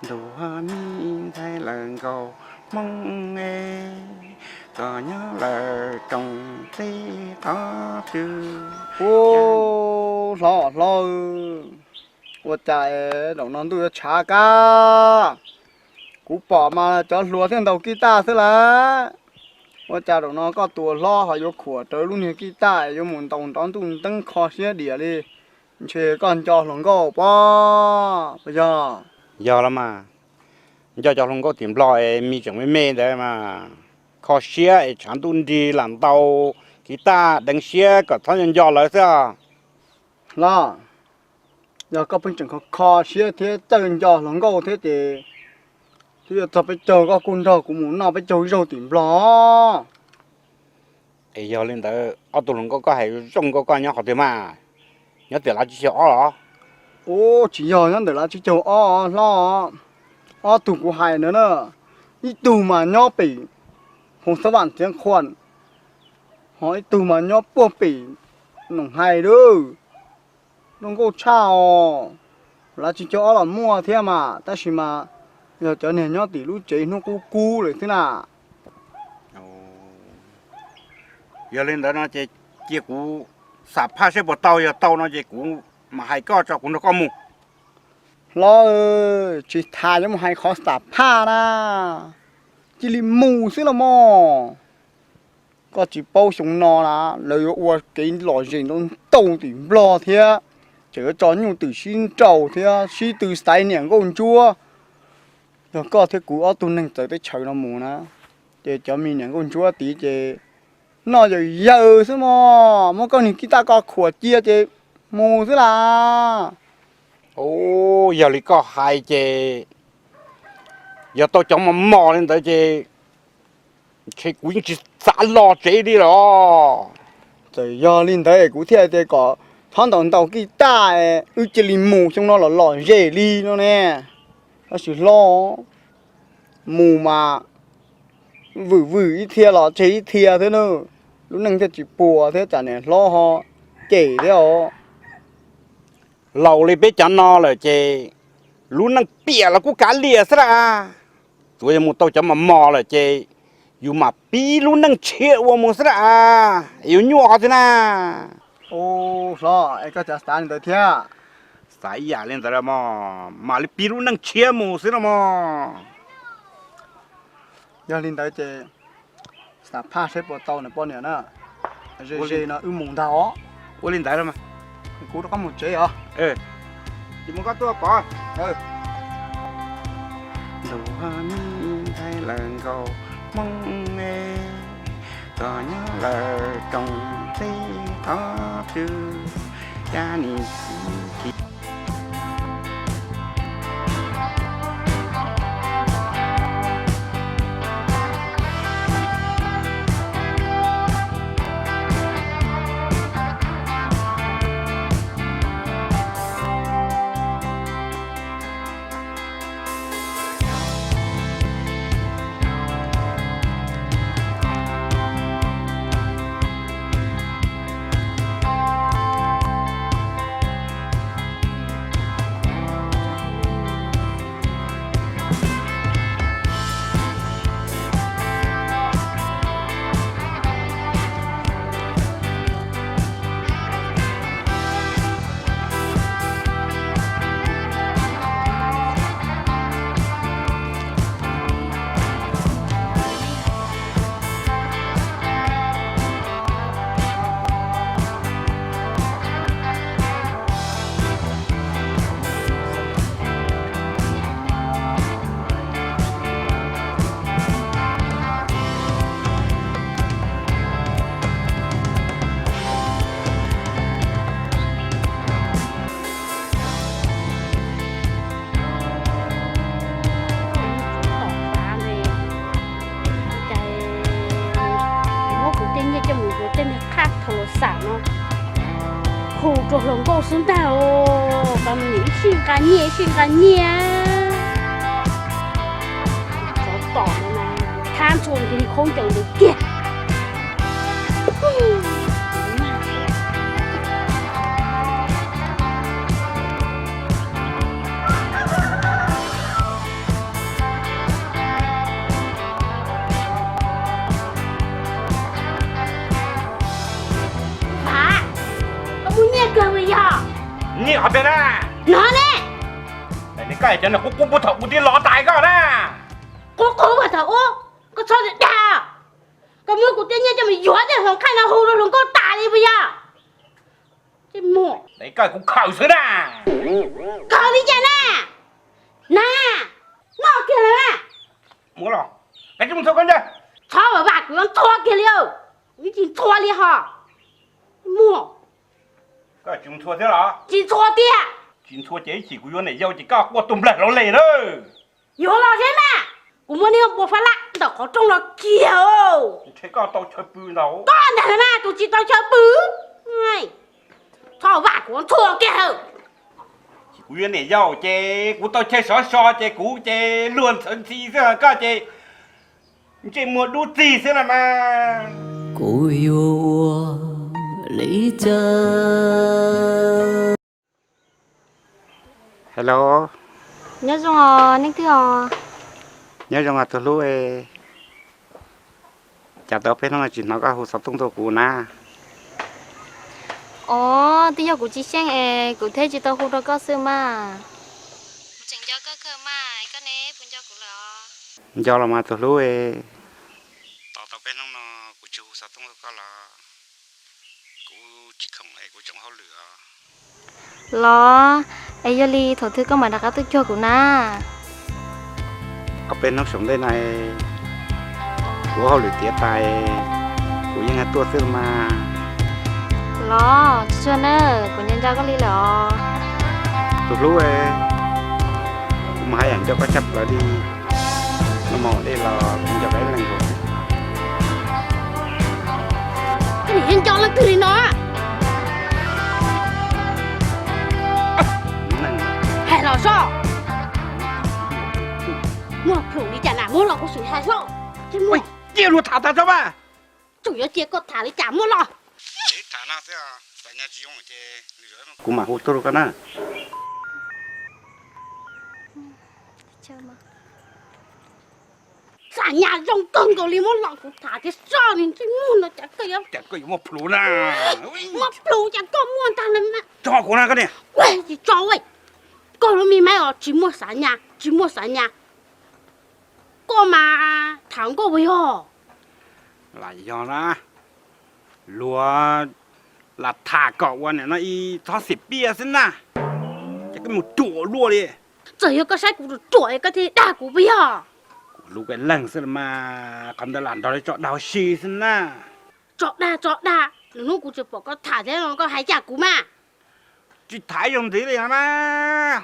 Ntuj ho me ntxhais lawm nkauj Hmoob e, koj nyob lawm rooj teb qhov twg? Ub, hlob, hlob, ua cas zaum no ntuj yuav tshav kab? Kuv pom mas cov hluas thiaj ntaus kib taj xwb lawm. Ua cas zaum no koj tus hlob ho yuav khuam rawv lub niag kib taj yuav mus ntaus nrov ntuj nteeb kho siab diam li? Ntshe koj nco hluas nkauj pob, puas yog? Yog los mas, nco cov hluas nkauj tim Nplog es me tseem me me ntawd mas kho siab es tshav ntuj nrig lam ntaus kib taj deev siab kom txhob nco nco lawv xwb. Hlob, yog koj pheej tseem kho kho siab thiab txawj nco hluas nkauj thiab ces twb yuav txog peb caug koj kuj nrog kuv mus noj peb caug zaug tim Nplog. Es yog li ntawd ob tug hluas nkauj koj hais zoo nkauj koj nyob qhov twg mas? Nyob tim lav tsib caug ob los? Ub, tsis yog nyob ntawm lav tsib caug ob hlob. Ob tug kuv hais ntawd na, ib tug mas nyob pem Hoo Xab Vam Txiav Qhuam, ho ib tug mas nyob puag pem Noom Hais lawm. Zoo nkauj tshaj os. Lav tsib caug ob los muaj thiab mas, tab sis mas yog cov niag nyob tim lub tsev hnub qub kub lawm xwb na. Yog li ntawd no ces cia kuv xam phaj seb puas tau, yog tau no ces kuv mam hais koj tso kuv nrog koj mus. Hlob, tsis tas yuav mus hais qhov xam phaj na, cia li mus xwb los mas. Koj tsis paub xyoo no na lawv yuav ua kev lom zem ntau ntau tim Nplog thiab, tseem yuav tso nyuj twm sib nraus thiab sib tw xaiv niam nkauj ntsuab. Yog koj thiab kuv ob tug neeg txawv teb chaws no mus na, ces cov me niam nkauj ntsuab tid ces noj yawm yawm xwb mog, muab koj niag kib taj koj khuam cia ces mus xwb las. Ub, yog li koj hais ces yog tau cov mos mos li ntawd ces ntshe kuv yeej tsis xav los tsev li los. Txawm yog li ntawd kuv thiaj tias kom txhob ntaus ntaus kij taj, wb cia li mus xyoo no los lom zem li no ne. Tab sis hlob, mus mas vwm vwm ib txhia los tseg ib txhia thiab na, lub neej thiaj tsis puas thiab tsam niam hlob ho cem thiab os. Laus li peb cov no lawm ces lub neej piam los kuj kav liam xwb las. Tsuav yog mus tau cov mos mos lawm ces yus mam pib lub neej tshiab ua mus xwb las, yus nyuaj qhov twg na. Ub, hlob, es koj xav li ntawd thiab? Xav ib yam li ntawd los mas, mam li pib lub neej tshiab mus xwb los mas. Yog li ntawd ces xam phaj seb puas tau nws poj niam na. Ze ze no wb mus ntag os. Ua li ntawd los mas, kuv rov qab mus tsev os. Ces mus koj tuaj pov. Ntuj ho me ntxhais lawm nkauj Hmoob e, koj nyob lawm rooj teb qhov twg, cab nim tib khi. Muab kuv tej nyiaj coj mus yuav tej niag qhab thaum los xam no, hu rau hluas nkauj xwb ntag os. Pas mus nim ib sij nqa nyiaj ib sij nqa nyiaj. Tsov tom no mas thab ntxhua nkaus li khaub ncaws ntawd kiag. Qhov twg na? No ne. Nws koj cov niag qub qub puag thaum kuv twb los tas koj na. Qub qub puag thaum ub, koj txhob dag. Koj muab kuv tej nyiaj coj mus yuav tej hluas nqaij no hu rau hluas nkauj tas li puas yog? Koj kuv khaws xwb na. Khaws li cas na? Na, noj kiag lawm na. Muab los, koj tsis mus ntxhua koj ntag. Txhob vam kuv yuav ntxhua kiag li, kuv tsis ntxhua li ho. Muab. Koj tsis mus ntxhua thiab los? Tsis ntxhua tiag. Tsis ntxhua ces ib chim kuv yuav niam yau ces koj quaj tuag nplag hlo li na. Yuav los thiab mas, kuv muab neb ua fab lab ntawm qhov rooj los kiag. Ntshe koj tau chaw pw ntau. Koj ntag mas tus tsis tau chaw pw. Txhob vam kuv ntxhua kiag. Kuv yuav niam yau ces kuv tau chaw sov so ces kuv ces luag ntxhawv ntxhi xwb, koj ces ntsej muag dub txig xwb los mas. Kuv yuav ua li cas? Hello. Nyob zoo os, nej twb os. Nyob zoo os tus hlub. Cas tau peb hnub no tsis hnov koj hu xov tooj tuaj kuv na? Os, twb yog kuv tsis xyeej es kuv thiaj tsis tau hu rau koj xwb mas. Kuv tseem nco koj kawg mas, koj ne puas nco kuv lawm os? Nco los mas tus hlub. Tos tau peb hnub no kuv tsis hu xov tooj rau koj los kuv tsis khoom es kuv tseem hauj lwm os. Los, es yog li thaum twg koj mam rov qab tuaj cuag kuv na? Ob peb hnub saum ntej no kuv hauj lwm tiav tas, kuv yeej tuaj xwb los mas. Los, tsis tsuag na, kuv nco nco koj li lawm os. Tus hlub, kuv mas haj yam nco koj tshaj plaws li. Noj mov ua ntej los kuv nco koj ib leeg nkaus. Koj niam yeej nco leej twg li no? Hais los soj. Muaj plhus li cas na, muab los kuv sim hais soj. Cia luag tham tas tso mas. Tseem yuav cia koj tham li cas muab los. Kuv mam hu tuaj rau koj na. Xam nyas zoo kawg nkaus li, muab los kuv tham thiab soj li ntsej muag no cas koj yuav, cas koj yuav muaj plhus na. Muaj plhus cas koj muaj ntag na. Tso kuv na koj niam. Tsis tso, koj lub me maib os tsis muaj xam nyas, tsis muaj xam nyas. Koj mas tham nkauj puas yog? Lam yog na, luag lam tham kom ua niam no ib txhob xim piaj xwb na, ces koj mus ruam luaj li. Txawm yog koj saib kuv ruam ruam es koj thiaj dag kuv puas yog? Kuv hlub koj leeg xwb los mas, qhov ntawd lam nrog li tso dag ua si xwb na. Tso dag tso dag, lwm hnub kuv tseem pom koj tham thiab koj hais cas kuv mas. Tsis tham ib zaug ntxiv li mas.